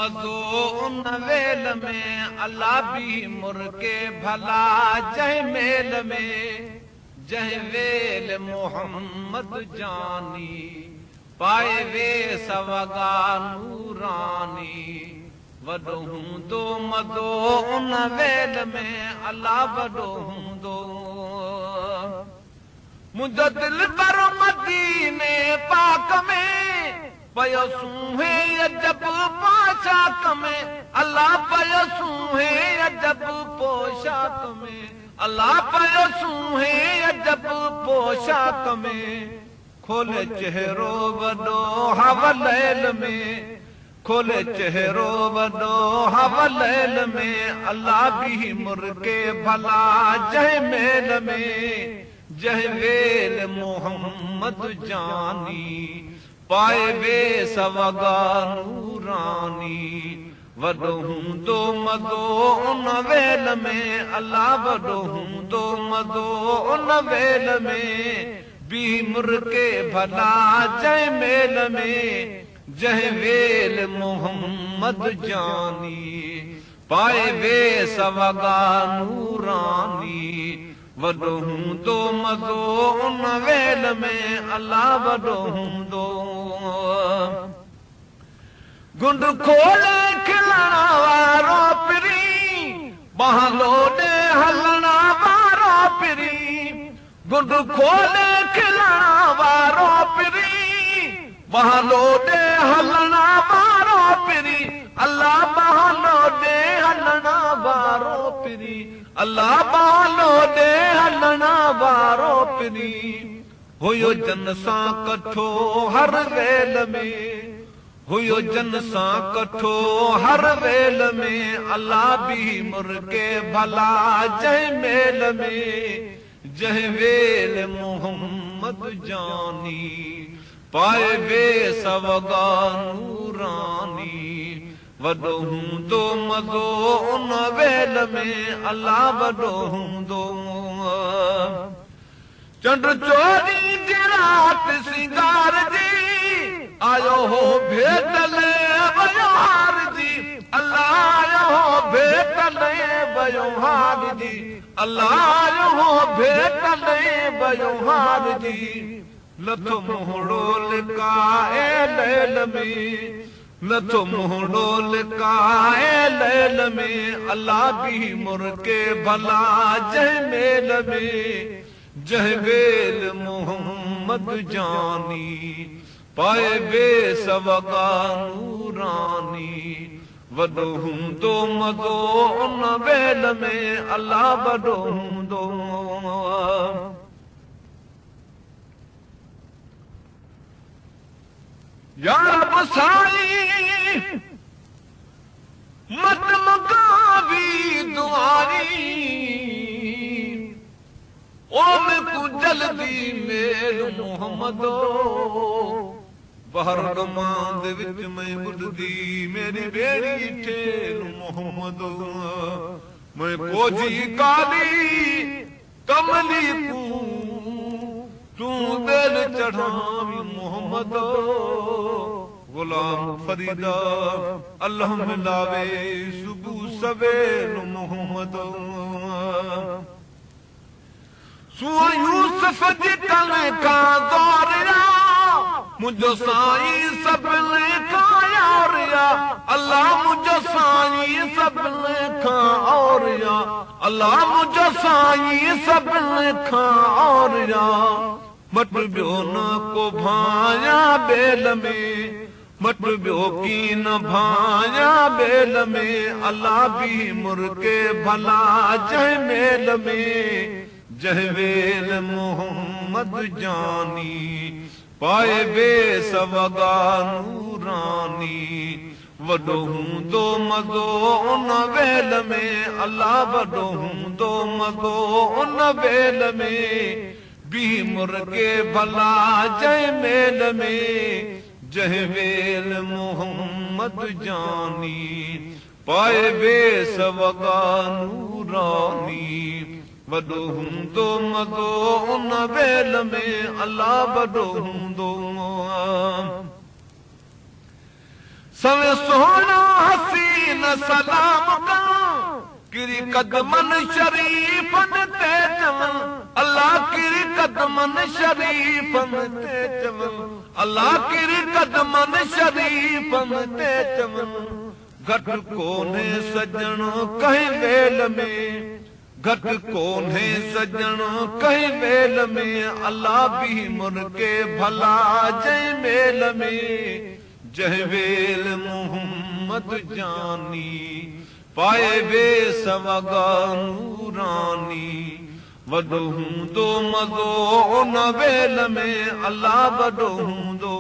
मज़ो उन वेल में, अलाह बि मुर्के भला जंहिं मेल में, जंहिं वेल मोहम्मद जानी, पाए वे सवगा नूरानी। वॾो हूंदो मज़ो उन वेल में, अलाह वॾो हूंदो। मुंहिंजो दिल पर मदीने पाक में, पियो सूहे अजब पोशाक में, अलाह पियो सूहे अजब पोशाक में, अलाह पियो सूहे अजब पोशाक में। खोले चेहरो वॾो हवलैल में, खोले चेहरो वॾो हवलैल में, अलाह बि मुर्के भला जंहिं मेल में, जंहिं वेल मोहम्मद जानी, पाए वे सवगा नूरानी। वॾो हूंदो मज़ो उन वेल में, अलाह वॾो हूंदो मज़ो उन वेल में, बि मुर्के भला जंहिं मेल में, जंहिं वेल मोहम्मद जानी, पाए वे सवगा नूरानी। वॾो हूंदो मज़ो उन वेल में, अलाह वॾो हूंदो। गुंड खोले खिलण वारो पिरीं, बहालो ॾे हलण वारो पिरीं, गुंड खोले खिलण वारो पिरीं, बहालो ॾे हलण वारो पिरीं, अलाह बहालो ॾे हलण वारो पिरीं, अलाह बहालो ॾे हलण वारो पिरीं। हुयो जन सां कठो हर वेल में, हुयो जन सां कठो हर वेल में, अलाह बि मुर्के भला जंहिं मेल में, जंहिं वेल मोहम्मद जानी, पाए वे सवगा नूरानी। वॾो हूंदो मज़ो उन वेल में, अलाह वॾो हूंदो। चंड चोरी जी रात सिंगार जी, आयो हो भेटल वयो हार जी, अलाह आयो हो भेटल वयो हार जी, अलाह आयो हो भेटल वयो हार जी। लथो मुहड़ो लिकाए लैल में, लथो मुहड़ो लिकाए लैल में, अलाह बि मुर्के भला जंहिं मेल में, जंहिं वेल मोहम्मद जानी, पाए वे सवगा नूरानी। वॾो हूंदो मज़ो उन वेल में, अलाह वॾो हूंदो। या रब साईं मत मुकावी दुआरी, ओ मैं जल्दी मेल मोहम्मद, बहर गमां दे विच मैं बुडदी मेरी बेड़ी ठेल मोहम्मद। मैं कोजी काली कमली तू दिल चढ़ावी मोहम्मद। गुलाम फरीदा अल्लाह मिलावे सुबह सवेर मोहम्मद। सुआ यूसुफ जी कल खां दौरिया, मुंहिंजो साईं सभिनी खां यारिया, अलाह मुंहिंजो साईं सभिनी खां औरिया, अलाह मुंहिंजो साईं सभिनी खां औरिया। मट ॿियो न को भाया बेल में, मट ॿियो की न भाया बेल में, अलाह बि मुर्के भला जंहिं मेल में, जंहिं वेल मोहम्मद जानी, पाए वे सवगा नूरानी। वॾो हूंदो मज़ो उन वेल में, अलाह वॾो हूंदो मज़ो उन वेल में, बि मुर्के भला जंहिं मेल में, जंहिं वेल मोहम्मद जानी, पाए वे सवगा नूरानी। वॾो हूंदो मज़ो उन वेल में, अलाह वॾो हूंदो। سوين سهڻا حسين سلام ڪن، ڪري قدمن شريفن تي چون، الله ڪري قدمن شريفن تي چون، الله ڪري قدمن شريفن تي چون. گهٽ ڪونهي سڄڻ ڪنهن ويل ۾، گهٽ ڪونهي سڄڻ ڪنهن ويل ۾، الله به مرڪي ڀلا جنهن ميل ۾، جنهن ويل محمد جاني پائي ويس وڳا نوراني. وڏو هوندو مزو ان ويل ۾، الله وڏو هوندو.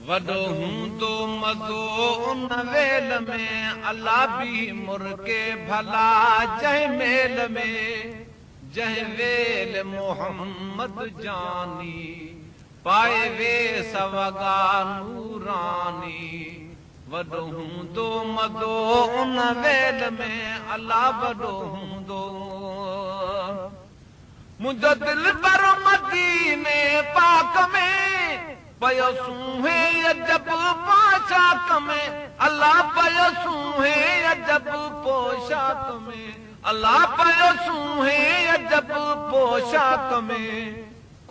وڏو هوندو مزو ان ويل ۾، الله به مرڪي ڀلا جنهن ميل ۾، جنهن ويل محمد جاني پائي ويس وڳا نوراني. وڏو هوندو مزو ان ويل ۾، الله وڏو هوندو. منهنجو دلبر مديني پاڪ ۾ پيو سونهي عجب پوشاڪ ۾، الله پيو سونهي عجب پوشاڪ ۾، الله پيو سونهي عجب پوشاڪ ۾.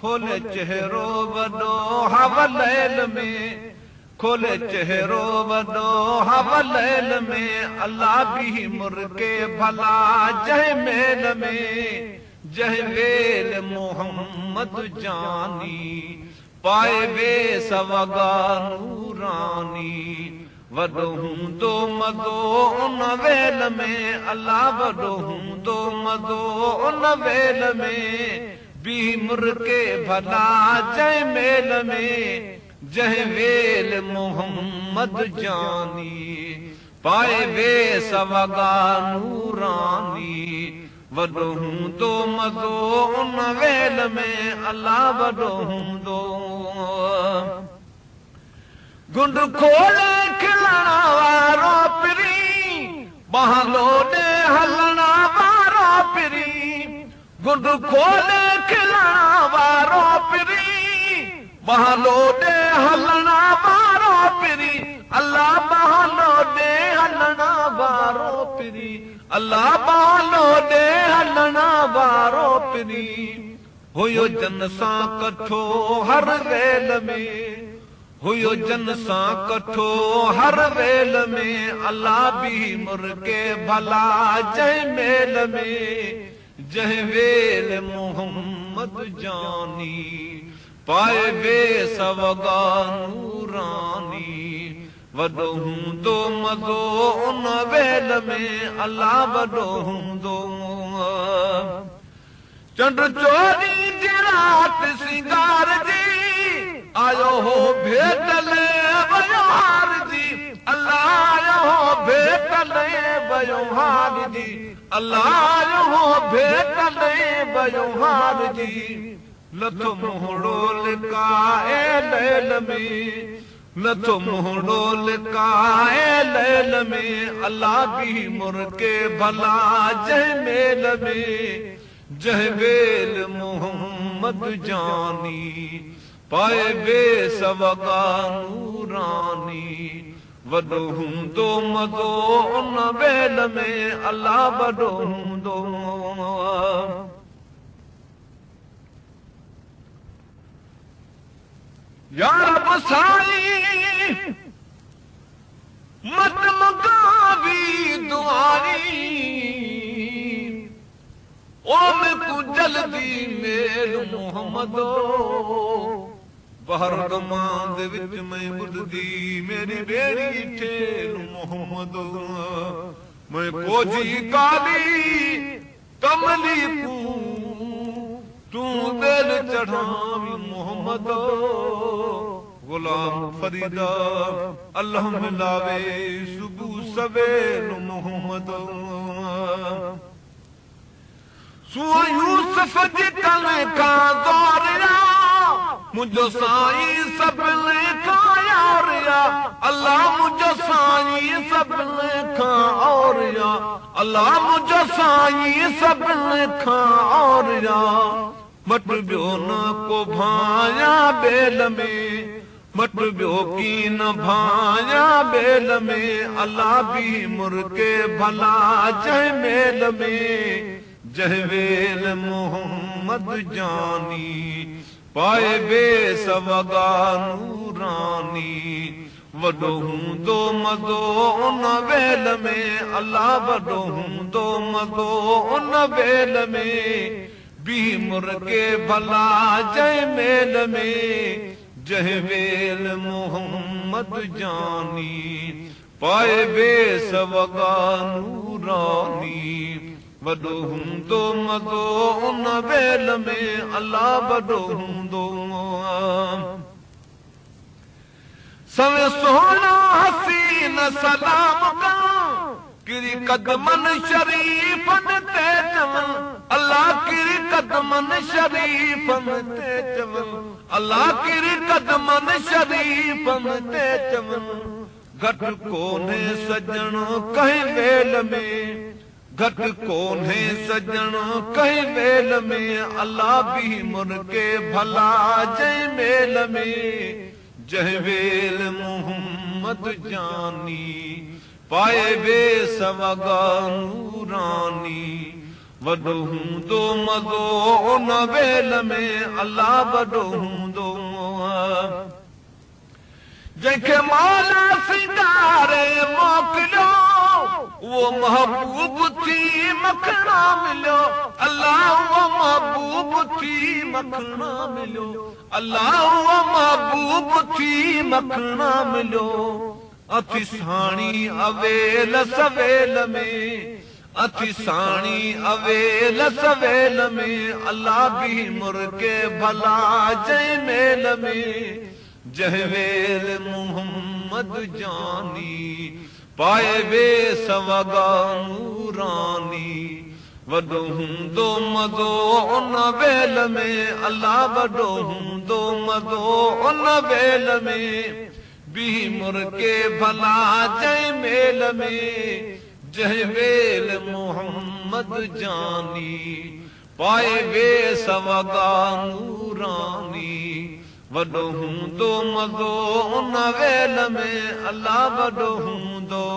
کولي چهرو وڏو حوليل ۾، کولي چهرو وڏو حوليل ۾، الله به مرڪي ڀلا جنهن ميل ۾، جنهن ويل محمد جاني پائي ويس وڳا نوراني. وڏو هوندو مزو ان ويل ۾، الله وڏو هوندو مزو ان ويل ۾، به مرڪي ڀلا جنهن ميل ۾، جنهن ويل محمد جاني پائي ويس وڳا نوراني. وڏو هوندو مزو ان ويل ۾، الله وڏو هوندو. گهنڊ کولي کلڻ وارو پرين، ٻانهن لوڏي هلڻ وارو پرين، گهنڊ کولي کلڻ وارو پرين، ٻانهن لوڏي هلڻ وارو پرين، الله ٻانهن لوڏي هلڻ وارو پرين، الله ٻانهن لوڏي هلڻ وارو پرين. هيو جن سان ڪٺو هر ويل ۾، هيو جن سان ڪٺو هر ويل ۾، الله به مرڪي ڀلا جنهن ميل ۾، جنهن ويل محمد جاني پائي ويس وڳا نوراني. وڏو هوندو مزو ان ويل ۾، الله وڏو هوندو. چنڊ چوڏهين جي رات سينگار جي، آيو هو ڀيٽ ويو هارجي، الله آيو هو ڀيٽ ويو هارجي، الله آيو هو ڀيٽ ويو هارجي. لٿو منهڙو لڪائي ليل ۾، لٿو منهڙو لڪائي ليل ۾، الله به مرڪي ڀلا جنهن ميل ۾، جنهن ويل محمد جاني پائي ويس وڳا نوراني. وڏو هوندو مزو ان ويل ۾، الله وڏو هوندو. يا رب سائين مت منگاوي دعائي، او ميڪون جلدي ميل محمد. بحر غمان دي وچ میں ٻڏندي ميري ٻيڙي ٺيل محمد. میں ڪوجهي ڪالي ڪملي ڪون تون ٻيل چڙهاوي محمد. غلام فريدا الله ملاوي صبح سويل محمد. سوء يوسف جي ڪل کان زور آ، منهنجو سائين سڀني کان يار آ، الله منهنجو سائين سڀني کان اور آ، الله منهنجو سائين سڀني کان اور آ. مٽ ٻيو نه ڪو ڀانيان ٻيل ۾، مٽ ٻيو ڪين ڀانيان ٻيل ۾، الله به مرڪي ڀلا جنهن ميل ۾، جنهن ويل محمد جاني پائي ويس وڳا نوراني. وڏو هوندو مزو ان ويل ۾، الله وڏو هوندو مزو ان ويل ۾، به مرڪي ڀلا جنهن ميل ۾، جنهن ويل محمد جاني پائي ويس وڳا نوراني. وڏو هوندو مزو ان ويل ۾، الله وڏو هوندو. سوين سهڻا حسين سلام ڪن، ڪري قدمن شريفن تي چون، الله ڪري قدمن شريفن تي چون، الله ڪري قدمن شريفن تي چون. گهٽ ڪونهي سڄڻ ڪنهن ويل ۾، گهٽ ڪونهي سڄڻ ڪنهن ويل ۾، الله به مرڪي ڀلا جنهن ميل ۾، جنهن ويل محمد جاني پائي ويس وڳا نوراني. وڏو هوندو مزو ان ويل ۾، الله وڏو هوندو. جنهن کي مولا سينگاري موڪليو، اهو محبوب ٿي مکڻا مليو، الله اهو محبوب ٿي مکڻا مليو، الله اهو محبوب ٿي مکڻا مليو. اٿي ساڻي اويل سويل ۾، اٿي ساڻي اويل سويل ۾، الله به مرڪي ڀلا جنهن ميل ۾، جنهن ويل محمد جاني پائي ويس وڳا نوراني. وڏو هوندو مزو ان ويل ۾، الله وڏو هوندو مزو ان ويل ۾، به مرڪي ڀلا جنهن ميل ۾، جنهن ويل محمد جاني پائي ويس وڳا نوراني. وڏو هوندو مزو ان ويل ۾، الله وڏو هوندو.